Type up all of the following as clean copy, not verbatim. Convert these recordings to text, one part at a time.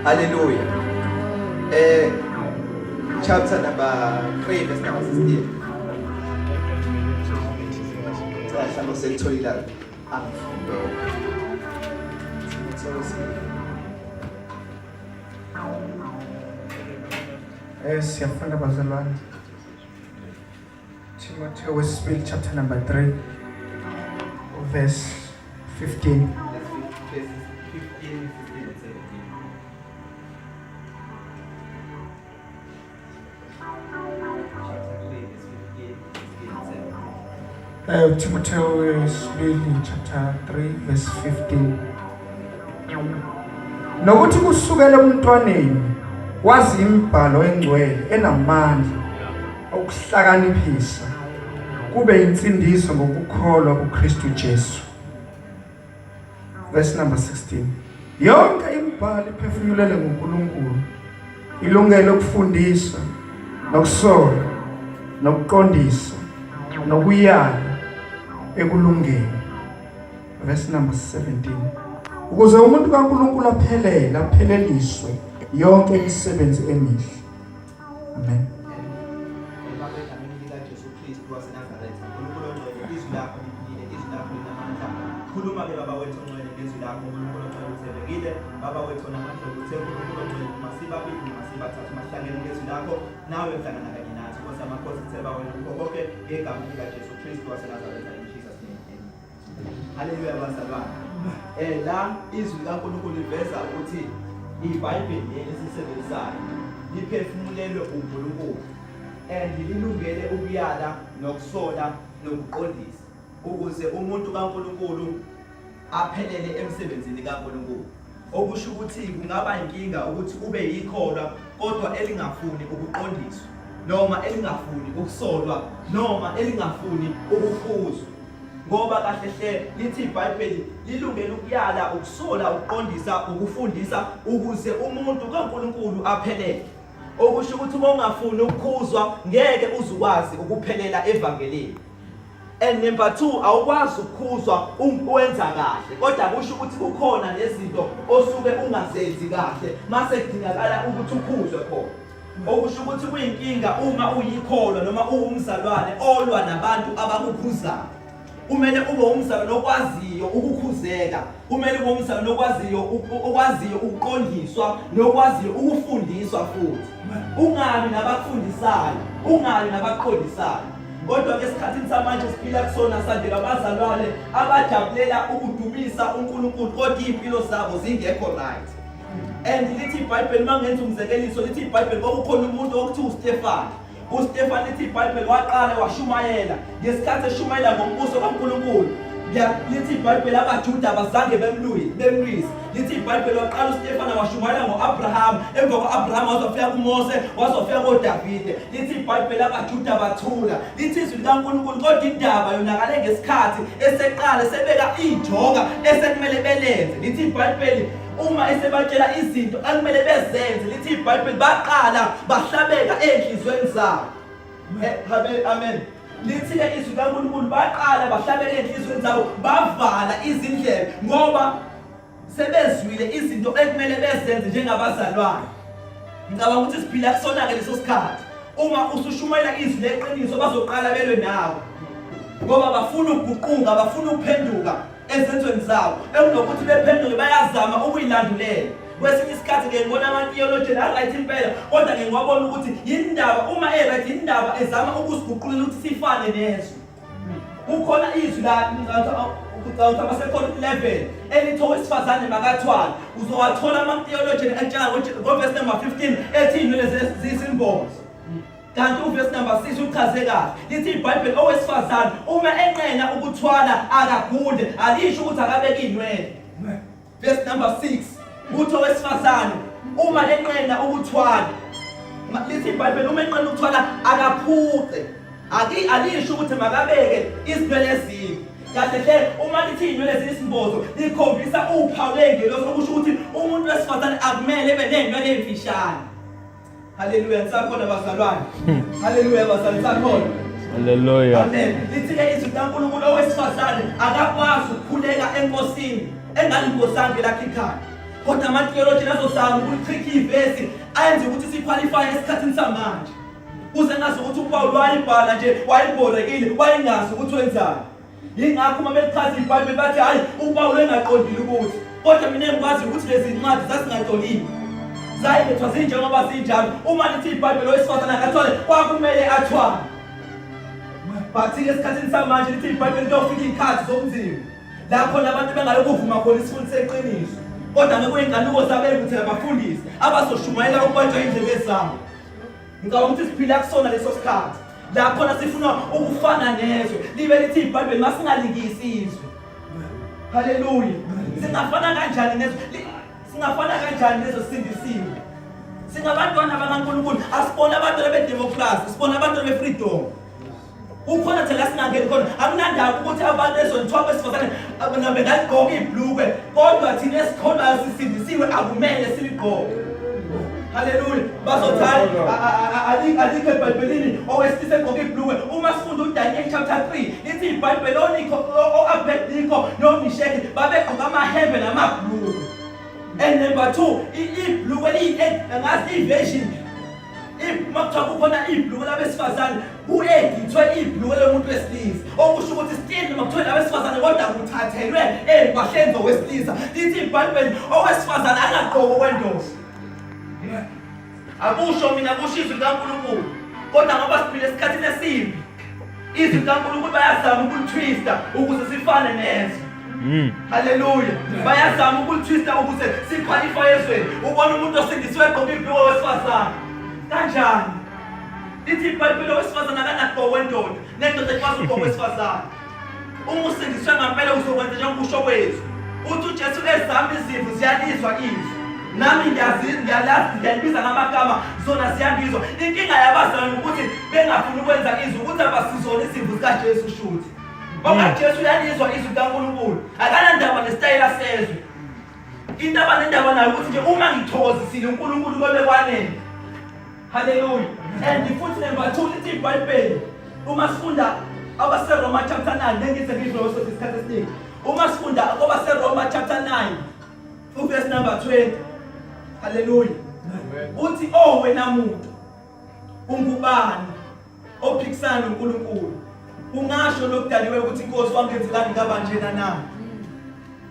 Hallelujah. Chapter number 3 verse number 16. Mhlawumbe selitholile angifundele. Siyafunda bazalwane. Timotheo wesibili chapter number 3 verse 15. Verses 15, 16 and 17. Chapter 3 verse 15, 16 and 17. Timotheo wesibili chapter 3 verse 15. Nokuthi kusukela emntwaneni wazi imibhalo engcwele enamandla okuhlakaniphisa kube insindiso ngokukholwa kuKristu Jesu. Verse number 16. Yonke imibhalo iphefumulelwe nguNkulunkulu ilungele ukufundisa nokusola nokuqondisa nokuyala ekulungeni. Verse number 17. Ukuze umuntu kaNkulunkulu aphelele, apheleliswe yonke imisebenzi emihle. Amen. Baba, egameni likaJesu Kristu waseNazaretha, uNkulunkulu ongcwele, izwi lakho liphilile, izwi lakho linamandla. Khuluma-ke Baba wethu ongcwele ngezwi lakho, uNkulunkulu ongcwele uthembekile. Baba wethu onamandla uthe uNkulunkulu ongcwele, masibabili noma sibathathu mahlangene ngezwi lakho, nawe hlangana kanye nathi. Nkosi yamakhosi, themba wena kukho konke ngegama likaJesu Kristu waseNazaretha, in Jesus name. Amen. Haleluya bazalwane. La izwi likaNkulunkulu liveza ukuthi iBhayibheli leli esisebenzisayo liphefumulelwe uNkulunkulu and lilungele ukuyala nokusola nokuqondisa ukuze umuntu kaNkulunkulu aphelele emsebenzini kaNkulunkulu. Okusho ukuthi kungaba inkinga ukuthi ube yikholwa kodwa elingafuni ukuqondiswa noma elingafuni ukusolwa noma elingafuni ukukhuzwa. Ngoba kahle hle lithi iBhayibheli lilungele ukuyala, ukusola, ukuqondisa, ukufundisa ukuze umuntu kaNkulunkulu aphelele. Okusho ukuthi uma ungafuni ukukhuzwa ngeke uzukwazi ukuphelela evangelini. And number 2 awukwazi ukukhuzwa wenza kahle kodwa kusho ukuthi kukhona nezinto osuke ungazenzi kahle mase kudingakala ukuthi ukhuzwe khona. Okusho ukuthi kuyinkinga uma uyikholwa noma uwumzalwane olwa nabantu abakukhuzayo. Kumele ube umzalwane okwaziyo ukukhuzeka, kumele ube umzalwane okwaziyo okwaziyo ukuqondiswa nokwaziyo ukufundiswa futhi. Ungabi nabakufundisayo, ungabi nabaqondisayo. Kodwa ke esikhathini samanje siphila kusona sandela abazalwane abajabulela ukudumisa uNkulunkulu kodwa izimpilo zabo zingekho right. And lithi iBhayibheli uma ngenza umzekeliso lithi iBhayibheli kwakukhona umuntu okuthiwa uStefan. UStefan lithi iBhayibheli waqala washumayela ngesikhathi eshumayela ngombuso kaNkulunkulu. Lithi iBhayibheli abaJuda abazange bemlwise. Lithi iBhayibheli waqala uStefana washumayela ngo-Abraham, emva kwa-Abraham wazofika kuMose, wazofika koDavide. Lithi iBhayibheli abaJuda bathula. Lithi izwi likaNkulunkulu kodwa indaba yonakale ngesikhathi eseqala sebeka ijoka esekumele belenze. Lithi iBhayibheli uma esebatshela izinto akumele bezenze, lithi iBhayibheli baqala bahlabeka ezinhlizweni zabo. Amen. Lithi-ke izwi likaNkulunkulu baqala bahlabeka ezinhlizweni zabo, bavala izindlebe ngoba sebezwile izinto ekumele bezenze njengabazalwane. Ngicabanga ukuthi siphila kusona-ke leso sikhathi. Uma usushumayela izwi leqiniso bazoqala belwe nawe ngoba bafuna ukuguquka, bafuna ukuphenduka ezenzweni zabo. Ekunokuthi bephenduke bayazama ukuyilandulela. Kwesinye isikhathi ngeke ngibona ama-theologian a-right impela, kodwa ngeke ngiwabona ukuthi yindaba uma e-right yindaba ezama ukusiguqulela ukuthi sifane nezwe. Kukhona izwi la ngicabanga abasekhona 11 elithi owesifazane makathwale. Uzowathola ama-theologian ekutshela ngo-verse number 15 ethi iy'nwele ziyisimbozo. Kanti uvesi number 6 uchaze kahle. Lithi iBhayibheli owesifazane uma enqena ukuthwala akagunde, alisho ukuthi akabeke inwele. Verse number 6 uthi owesifazane uma enqena ukuthwala, lithi iBhayibheli uma enqena ukuthwala akaphuce. Aki alisho ukuthi makabeke izinwele ezimbi. Kahle hle uma lithi iy'nwele ziyisimbozo likhombisa uphawu ley'ngelosi okusho ukuthi umuntu wesifazane akumele ebe ney'nwele ey'mfishane. Haleluya, nisakhona bazalwane. Haleluya bazalwane, nisakhona. Haleluya. Amen. Lithi-ke izwi likaNkulunkulu owesifazane akakwazi ukukhuleka enkosini engalimposanga elakhe ikhanda. Kodwa ama-theology azozama ukulichitha ivesi ayenze ukuthi siqualifye esikhathini samanje. Kuze ngazi ukuthi uPawulu wayibhala nje wayibhorekile wayengazi ukuthi wenzani. Yingakho uma belichaza iBhayibheli bathi hayi uPawulu engaqondile ukuthi kodwa mina engikwazi ukuthi lezi ncwadi zasingatoliwe. Zayilethwa zinjengoba zinjalo. Uma lithi iBhayibheli owesifazane akathwale kwakumele athwale. But esikhathini samanje lithi iBhayibheli kuyofika iy'khathi zobunzima. La khona abantu bengayokuvuma khona isifundo seqiniso. Kodwa ngekuyinkanuko zabo ukuthi abafundisi abazoshumayela ukubanjwa indlebe zabo. Ngicabanga ukuthi siphila kusona leso sikhathi. La khona sifuna ukufana nezwe. Libe lithi iBhayibheli masingalingisi izwe. Haleluya. Singafana kanjani nezwe? Singafana kanjani nezwe sisindisiwe? Singabantwana bakaNkulunkulu, asibona abantwana bedemocracy, sibona abantwana befreedom. Kukhona thina singangeni khona akunandaba ukuthi abantu ezweni kuthiwa besifazane bengaligqoka ibhlukwe kodwa thina esikholwayo sisindisiwe akumele siligqoke. Haleluya. Bazothi hayi alikho eBhayibhelini owesilisa egqoka ibhlukwe. Uma sifunda uDaniel chapter 3 lithi iBhayibheli oNikho o-Abednego noMisheki babegqoka amahembe namabhlukwe. And number 2 ibhlukwe liyi ngazi i-version uma kuthiwa kukhona ibhuluko labesifazane ku-edithwe ibhuluko lomuntu wesilisa okusho ukuthi still noma kuthiwa labesifazane kodwa kuthathelwe ey'mpahleni zowesilisa lithi ibhayibheli owesifazane angagqoki okwendoda akusho mina kusho izwi likankulunkulu kodwa ngoba siphile esikhathini esibi Izwi likaNkulunkulu bayazama ukulithwista ukuze sifane nezwe. Haleluya. Bayazama ukulithwista ukuze siqualify ezweni. Ubona umuntu osindisiwe egqoka ibhluko wesifazane. Kanjani? Lithi iBhayibheli owesifazane akanagqoko wendoda, nendoda ikwazi ukugqoka wesifazane. Uma usindiswe ngampela uzokwenza njengokusho kwezwi. Uthi uJesu ezami izimvu ziyalizwa izwi. Nami ngiyalazi ngiyalibiza ngamagama zona ziyangizwa. Inkinga yabazalwane ukuthi bengafuni ukwenza izwi ukuthi abasizona izimvu zikaJesu shuthi. Ngoba Jesu uyalizwa izwi likaNkulunkulu. Akanandaba nesitayela sezwe. Into abanendaba nayo ukuthi nje uma ngithokozisile uNkulunkulu kobe kwanele. Haleluya. And futhi number 2 lithi iBhayibheli uma sifunda abaseRoma chapter 9 nengize ngisho leso isikhathi esiningi. Uma sifunda kwabaseRoma chapter 9 uverse number 20. Haleluya. Uthi oh wena muntu ungubani ophikisana noNkulunkulu? Ungasho lokudaliwe ukuthi inkosi wangenzelani ngaba njena na?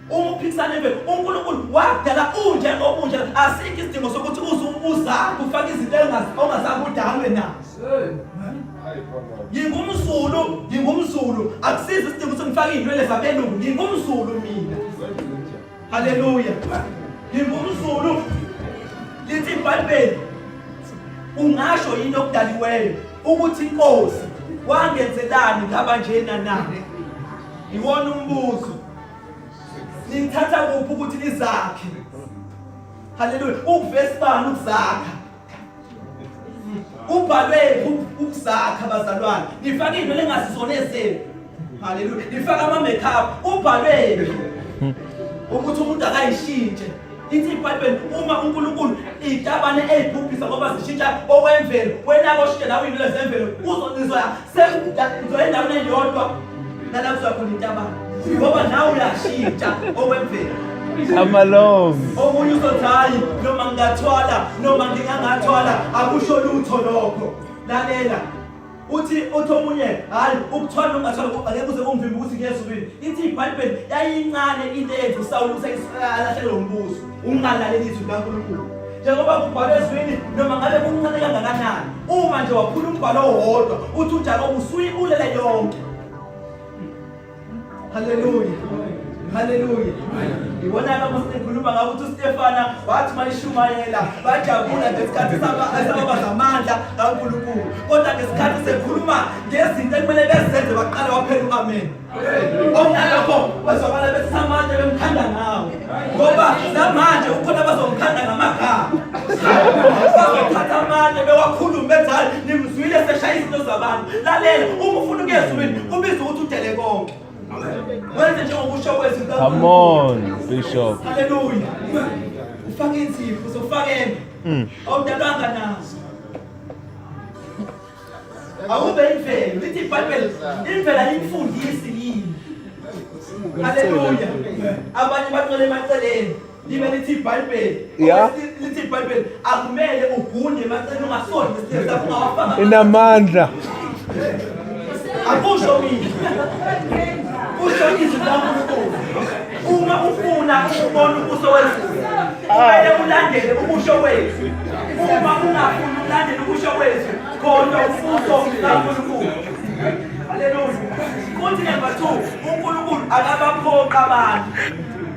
Uma uphikisana imvelo, uNkulunkulu wakudala unjengoba unje. Asikho isidingo sokuthi uze uzakhe ufake izinto ongazange udalwe nazo. NgingumZulu, ngingumZulu. Akusizi isidingo ukuthi ngifake iy'nwele zabelungu. NgingumZulu mina. Haleluya. NgingumZulu. Lithi iBhayibheli ungasho yini okudaliweyo ukuthi inkosi wangenzelani ngaba njena na? Iwona umbuzo. Nithatha kuphi ukuthi nizakhe? Haleluya. Ukuvesi bani ukuzakha? Ubhalwe ukuzakha bazalwane. Nifake into lengasizona ezenu. Haleluya. Nifake ama makeup. Ubhalwe ukuthi umuntu akayishintshe. Ithi iBhayibheli uma uNkulunkulu itabane eyibhubhisa ngoba zishintsha okwemvelo wena koshintsha nawe into zemvelo uzonizoya sekuzoya endaweni eyodwa nala kuzoya khona itabane ngoba nawe uyashintsha okwemvelo. Come along. Omunye uzothi hayi noma ngingathwala noma ngingangathwala akusho lutho lokho. Lalela uthi uthi omunye hayi ukuthwala ungathwala angeke uze kungivimbe ukuthi ngiye ezulwini ithi ibhayibheli yayincane into eyenza usawuli ukuthi alahlelwe umbuso ungalaleli izwi likankulunkulu njengoba kubhalwe ezwini noma ngabe kuncane kangakanani uma nje waphula umbhalo owodwa uthi ujakobe usuyibulele yonke Haleluya. Haleluya. Ibona ke uma sikhuluma ngakho ukuthi uStefana wathi mayishumayela bajabula ngesikhathi sababa zamandla kaNkulunkulu. Kodwa ngesikhathi sekhuluma ngezinto ekumele bezenze baqala waphela uAmen. Okunalokho wezwakala bethi samanje bemkhanda ngawo. Ngoba namanje ukhona abazomkhanda ngamagama. Bazothatha amanye bewakhulume bethi hayi nimzwile seshaya izinto zabantu. Lalela uma ufuna ukuya ezulwini kubiza ukuthi udele konke. Wenze njengokusho kwezwi Come on, Bishop. Haleluya. Ufake insipho uzofakela. Awudalwanga nazo. Awube imvelo lithi iBhayibheli imvelo ayimfundisi yini. Haleluya. Abanye bacela emaceleni. Libe lithi iBhayibheli. Yeah. Lithi iBhayibheli akumele ugunde emaceleni ungasoni ngesileve sakho ungawafaka. Inamandla. Akusho mina. Kusho izwi likaNkulunkulu. Uma ufuna ukubona ubuso wezulu, kumele ulandele ukusho kwezwi. Uma ungafuni ukulandela ukusho kwezwi, khona umbuso kaNkulunkulu. Haleluya. Kuthi number 2, uNkulunkulu akabaphoqa abantu.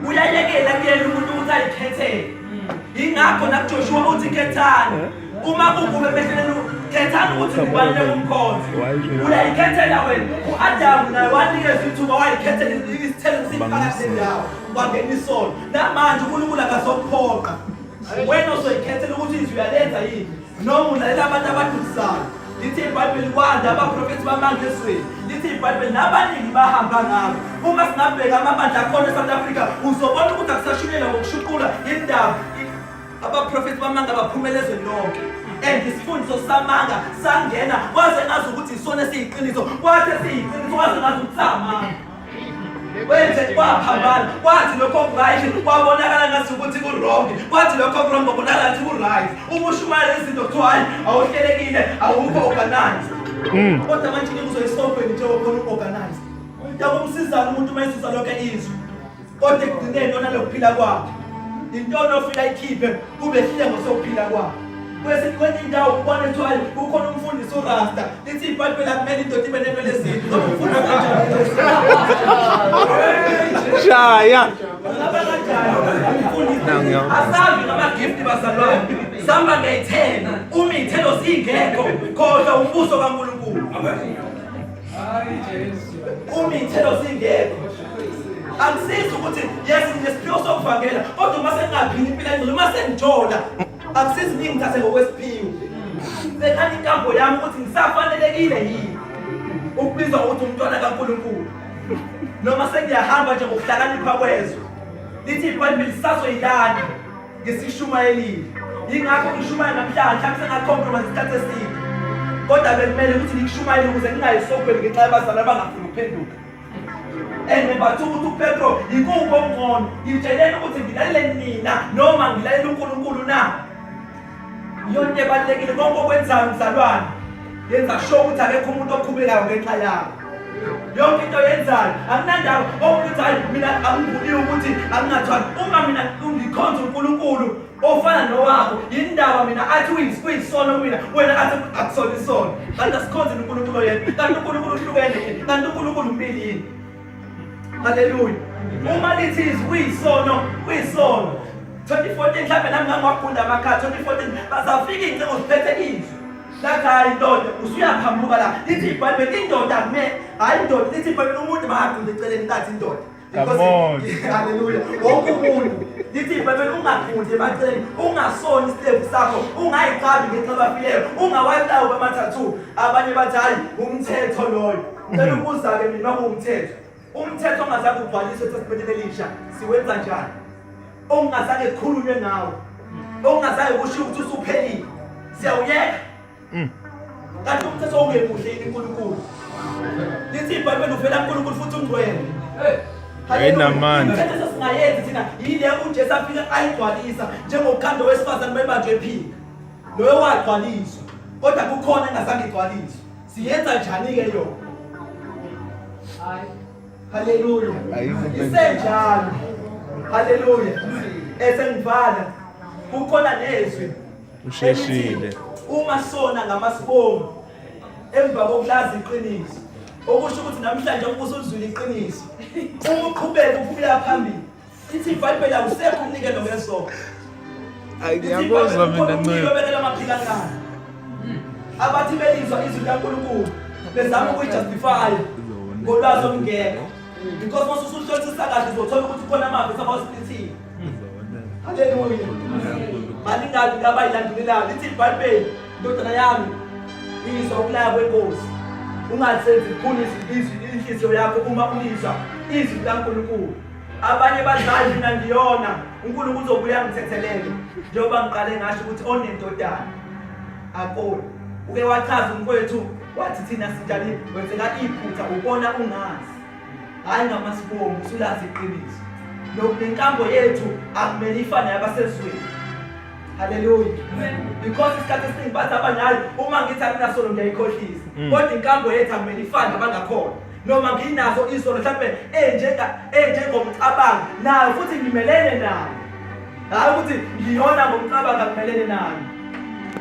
Uyayekela kuyena umuntu ukuthi ayikhethele. Ingakho nakuJoshua uthi khethani. Uma kukube emehleleni khethani ukuthi ngubani lekumkhonza. Uyayikhethela wena. U-Adamu naye wanikezwa ithuba wayikhethela isithelo siphakathi nendawo. Kwangena isono. Namanje uNkulunkulu akazokuphoqa. Wena uzoyikhethela ukuthi izwi uyalenza yini noma ulalela abantu abadukisayo. Lithi iBhayibheli kwanda abaprofethi bamanga ezweni. Lithi iBhayibheli nabaningi bahamba ngabo. Uma singabheka amabandla akhona eSouth Africa uzobona ukuthi akusashunyelwa ngokushuqula indaba. Abaprofethi bamanga baphumela ezweni lonke. And isifundiso samanga sangena kwaze ngazi ukuthi isona esiyiqiniso. Kwathi esiyiqiniso kwaze ngazi ukuthi samanga. Wenze kwaphambana kwathi lokho right kwabonakala ngathi ukuthi ku-wrong kwathi lokho wrong kwabonakala ngathi ku-right uma ushumayela izinto kuthiwa hayi awuhlelekile awukho organized kodwa manje ngikuzo esikolweni njengoba khona u-organized yakumsizana umuntu uma esusa lonke izwi kodwa ekugcineni lona lokuphila kwakhe intona ofika ikhiphe kube sihlengo sokuphila kwakhe kwesinye kwenye indawo ubona kuthiwa kukhona umfundisi urasta lithi ibhayibheli akumele indoda ibe nenwele ezinde noma umfundisi kanjani Shaya. Ngaba kanjani umfundisi asazi ngama-gift bazalwane samba ngey'thelo uma iy'thelo zingekho khohlwa umbuso kankulunkulu uma iy'thelo zingekho akusizi ukuthi yes nginesiphiwo sokuvangela kodwa uma sengingaphili impilo engcono uma sengijola akusizi ningithathe ngokwesiphiwo bekani inkambo yami ukuthi ngisafanelekile yini ukubizwa ngokuthi umntwana kaNkulunkulu noma sengiyahamba nje ngokuhlakanipha kwezwe lithi ibhayibheli sisazoyilanda ngisishumayelile yingakho ngishumayela namhlanje mhlawumbe sengacompromise isikhathi eside kodwa bekumele ukuthi ngikushumayele ukuze ngingayisogweni ngenxa yabazali abangafuni ukuphenduka and number two ukuthi uPetro yikuphi okungcono ngitsheleni ukuthi ngilalele nina noma ngilalele uNkulunkulu na iyona into ebalulekile konke okwenzayo mzalwane yenza sure ukuthi akekho umuntu oqhubekayo ngenxa yakho yonke into oyenzayo akunandaba okuthi hayi mina angivuniwe ukuthi angingathwali uma mina ngikhonza uNkulunkulu ofana nowakho yindaba mina athi kuyisono kumina wena athi akusona isono kanti asikhonze uNkulunkulu oyedwa kanti uNkulunkulu uhlukene yini kanti uNkulunkulu umbili yini haleluya uma lithi izwi kuyisono kuyisono 2014 mhlawumbe nami ngangiwagunda amakhaya 2014 bazafika iy'ncingo ziphethe izwi lathi hayi indoda usuyaphambuka la lithi ibhayibheli indoda kume hayi indoda lithi ibhayibheli umuntu makagunda eceleni kathi indoda Come on. Haleluya. Wonke umuntu lithi iBhayibheli ungagundi emaceleni, ungasoni isilevu sakho, ungayiqabi ngenxa abafileyo, ungawahlawu bamathathu. Abanye bathi hayi umthetho loyo. Ngicela ukubuza-ke mina makuwumthetho. Umthetho ongazange ugcwaliswe eTestamenteni Elisha siwenza njani? Ongazange kukhulunywe ngawo. Ongazange kushiwo ukuthi usuphelile. Siyawuyeka. Kanti umthetho ungemuhle yini uNkulunkulu? Lithi iBhayibheli uvela kuNkulunkulu futhi ungcwele. Ayinamandla. Imithetho esingayenzi thina yile uJesu afike ayigcwalisa njengokukhanda owesifazane bebanjwe ephika. Loyo wagcwaliswa. Kodwa kukhona engazange igcwaliswe. Siyenza njani ke yona? Haleluya. Isenjalo. Haleluya. Esengivala kukhona nezwi Usheshile. Uma sona ngamasibomu emva kokulazi iqiniso. Okusho ukuthi namhlanje umbuso ulizwile iqiniso. Uma uqhubeka uphumela phambili. Ithi iBhayibheli awusekho umnikelo ngesono. Ayi ngiyakuzwa mina ncebo. Obekela amaphikankana. Abathi belizwa izwi likaNkulunkulu bezama ukuyijustify ngolwazi olungekho. Because uma usuhlolisisa kahle uzothola ukuthi khona amavesi abawasplithile. Haleluya. Maningabi kabayilandulelayo lithi iBhayibheli ndodana yami izwa ukulaya kwenkosi. Ungazenzi likhulu izwi inhliziyo yakho uma ulizwa izwi likaNkulunkulu. Abanye bathi mina ngiyona uNkulunkulu uzobuya angithethelele njengoba ngiqale ngasho ukuthi onendodana akoni. Uke wachaza umfowethu wathi thina sinjani wenzeka iphutha ubona ungazi. Hayi ngamasibomu usulazi iqiniso. Nenkambo yethu akumele ifane yabasezweni. Haleluya. Because isikhathi esiningi bathi abanye hayi uma ngithi anginasono ngiyayikhohlisa. Kodwa inkambo yethu akumele ifane nabangakhona. Noma nginazo izono mhlawumbe enjenga enjengomcabango nayo futhi ngimelene nayo. Hayi ukuthi ngiyona ngomcabango akumelene nayo.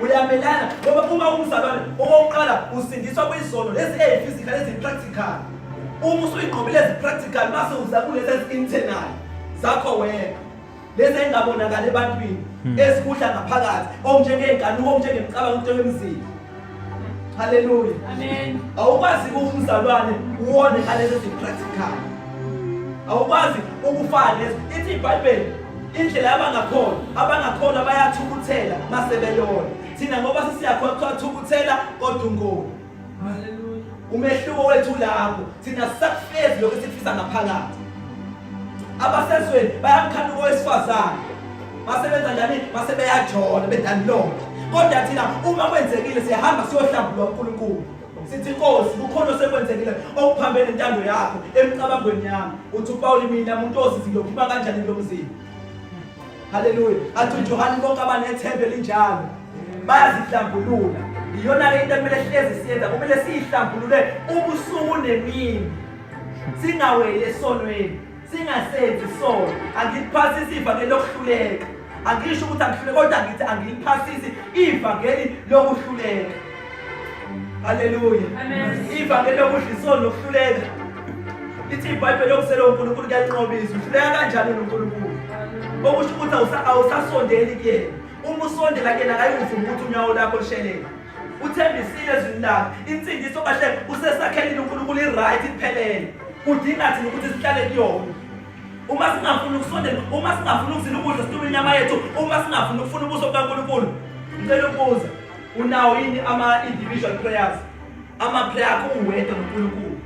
Uyamelana ngoba uma umzalwane okokuqala usindiswa kwizono lezi eziphysical ezipractical. Uma usuyigqobile ezipractical mase uza kulezi ezi-internal zakho wena. Lezi engabonakali ebantwini ezikudla ngaphakathi okunjengey'nkanuko okunjengemicabango into yomzimba. Haleluya. Amen. Awukwazi umzalwane uwone ngalezi ezipractical. Awukwazi ukufana lezi. Ithi iBhayibheli indlela yabangakhona, abangakhona bayathukuthela mase beyona. Thina ngoba sesiyakhona kuthiwa thukuthela kodwa ungoni. Hallelujah. Umehluko wethu lapho thina sisakufezi lokho esikufisa ngaphakathi. Abasezweni bayamkhanuka owesifazane. Basebenza njani? Mase beyajola bedownload. Kodwa thina uma kwenzekile siyahamba siyohlambulwa uNkulunkulu. Sithi Nkosi kukhona osekwenzekile okuphambene nentando yakho emicabangweni yami. Uthi uPawuli mina umuntu osizi ngiyophuma kanjani kulo mzimba? Haleluya. Athi uJohane bonke abanethemba elinjalo bayazihlambulula. Iyona ke into ekumele hlezi siyenza, kumele siyihlambulule ubusuku nemini. Singaweli esonweni, singasenzi isono. Angiliphasisi ivangeli lokuhluleka. Angisho ukuthi angihluleke kodwa ngithi angiliphasisi ivangeli lokuhluleka. Haleluya. Amen. Ivangeli lokudla isono nokuhluleka. Lithi iBhayibheli okusele uNkulunkulu kuyalinqobisa. Uhluleka kanjani noNkulunkulu? Okusho ukuthi awusasondeli kuyena. Uma usondela kuyena akayikuvuma ukuthi unyawo lakho lushelele. Uthembisile ezwini lakhe. Insindiso kahle usesakhelile uNkulunkulu i-right iphelele. Kudinga thina ukuthi sihlale kuyona. Uma singafuni ukusondela, uma singafuni ukuzila ukudla situme inyama yethu, uma singafuni ukufuna ubuso bukaNkulunkulu. Ngicela ukubuza, unawo yini ama-individual prayers? Ama-prayer akho uwedwa noNkulunkulu.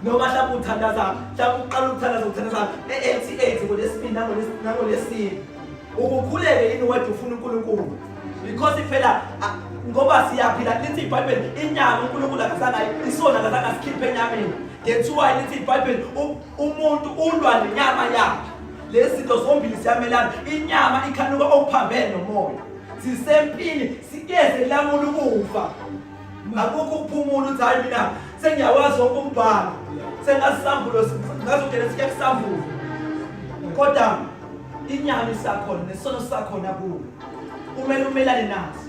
Noma mhlawumbe uthandaza, mhlawumbe uqala ukuthandaza uthandaza e-88 ngolwesibili nangolwesine. Ukukhuleke yini wedwa ufuna uNkulunkulu? Because phela ngoba siyaphila lithi iBhayibheli inyama uNkulunkulu akazange isona akazange asikhiphe enyameni. That's why lithi iBhayibheli umuntu ulwa nenyama yakhe. Lezi zinto zombili ziyamelana. Inyama ikhanuka okuphambene nomoya. Sisempini sikeze lamula ukufa. Akukho ukuphumula uthi hayi mina sengiyawazi wonke umbhalo. Sengazisambulo ngazogena sike kusambulo. Kodwa inyama isakhona nesono sakhona kuwe. Kumele umelane naso.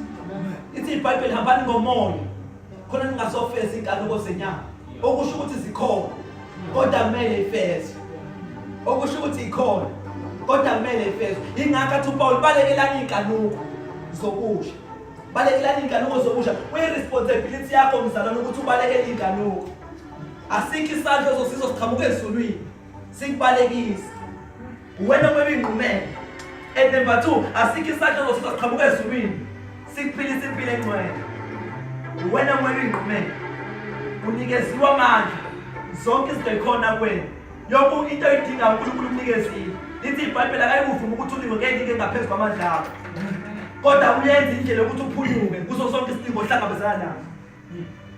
Ithi iBhayibheli hambani ngomoya. Khona ningazofeza inkanuko zenyama. Okusho ukuthi zikhona. Kodwa kumele ifezwe. Okusho ukuthi ikhona. Kodwa kumele ifezwe. Ingakho athi uPaul balekelani inkanuko zobusha. Balekelani inkanuko zobusha. Kuyi-responsibility yakho mzalwane ukuthi ubalekele inkanuko. Asikho isandla ozosizwa siqhamuka ezulwini. Sikubalekise. Uwena kumele uyinqumele. And number 2, asikho isandla ozosizwa siqhamuka ezulwini. Sikuphilisa impilo engcwele. Uwena kumele uyinqumele. Unikeziwe amandla. Zonke izinto ikhona kuwena. Yonke into oyidingayo uNkulunkulu ukunikezile. Lithi iBhayibheli akayikuvuma ukuthi unikwe ngeke engaphezu kwamandla akho. Kodwa uyenza indlela yokuthi uphunyuke kuso sonke isidingo ohlangabezana naso.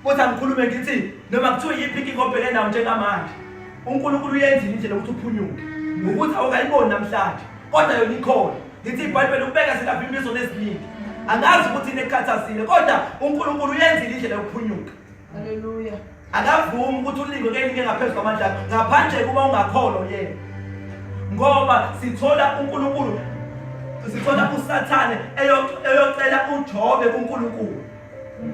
Kodwa ngikhulume ngithi noma kuthiwa yiphi inkinga obhekene nayo njengamanje, uNkulunkulu uyenzile indlela yokuthi uphunyuke. Ukuthi awukayiboni namhlanje, kodwa yona ikhona. Lithi iBhayibheli ukubeka silapha imizono eziningi. Angazi ukuthi inekhathazile, kodwa uNkulunkulu uyenzile indlela yokuphunyuka. Haleluya. Akavumi ukuthi ulingwe ngelinye ngaphezu kwamandla akho ngaphandle kuba ungakholwa yena. Ngoba sithola uNkulunkulu sithola uSathane eyocela uJobe kuNkulunkulu.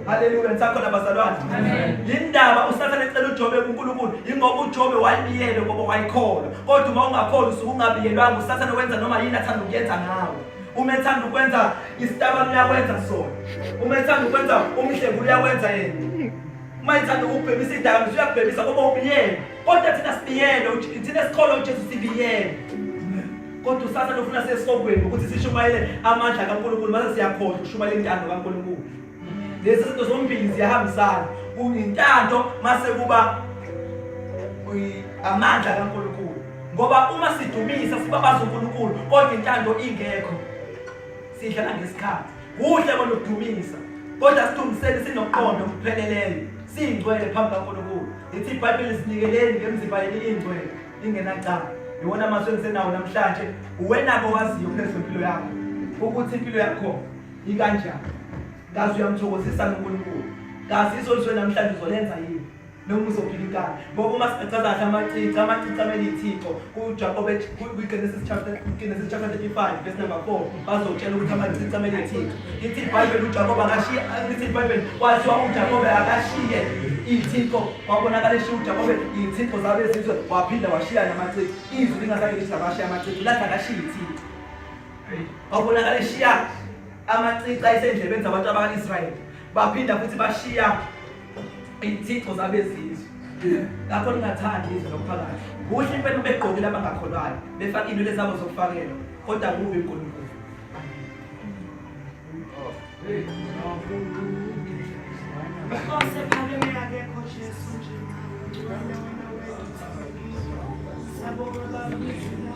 Haleluya, nisakhona bazalwane. Amen. Yindaba uSathane ecela uJobe kuNkulunkulu ingoba uJobe wayibiyelwe ngoba wayikholwa. Kodwa uma ungakholwa usuke ungabiyelwanga uSathane wenza noma yini athanda ukuyenza ngawe. Uma ethanda ukwenza isitabane uyakwenza sona. Uma ethanda ukwenza umhlebu uyakwenza yena. Uma ethanda ukubhemisa idakamizwa uyakubhemisa ngoba ubiyelwe. Kodwa thina sibiyelwe, thina esikholwa uJesu sibiyelwe. Kodwa uSathane ufuna sesihogweni ukuthi sishumayele amandla kaNkulunkulu mase siyakhohlwa ukushumayela intando kaNkulunkulu. Lezi zinto zombili ziyahambisana. Kuyintando mase kuba amandla kaNkulunkulu. Ngoba uma sidumisa sibabaza uNkulunkulu kodwa intando ingekho sidlala ngesikhathi. Kuhle kona ukudumisa kodwa sidumiseni sinokuqonda okupheleleyo siyingcwele phambi kaNkulunkulu. Lithi iBhayibheli sinikeleni ngemizimba yenu ingcwele ingenacala. Iwona amazwi engisenawo namhlanje. Uwena-ke owaziyo phezu kwempilo yakho ukuthi impilo yakho ikanjani. Kazi uyamthokozisa uNkulunkulu. Kazi izolizwe namhlanje uzolenza yini? Noma uzophila inkani. Ngoba uma sichaza kahle amacici, amacici amele ithixo kuJakobe kwiGenesis chapter Genesis chapter 35 verse number 4 bazotshela ukuthi amacici amele ithixo. Lithi iBhayibheli uJakobe akashiye, lithi iBhayibheli kwathiwa uJakobe akashiye ithixo, kwabonakala eshiya uJakobe iy'thixo zabezizwe waphinda washiya namacici. Izwi lingazange lithi akashiya amacici, lathi akashiye ithixo. Kwabonakala eshiya amacici ayesendlebeni zabantu abaka-Israyeli, baphinda futhi bashiya iy'thixo zabezizwe. Ngakho ningathandi izwe lomphakathi. Kuhle impela ubegqokile abangakholwayo, befake iy'nwele zabo zokufakelwa, kodwa kubi uNkulunkulu. Nkosi ephakeme akekho Jesu nje. Ngcwele wena wedwa uthembekile. Siyabonga Baba izwi lakho.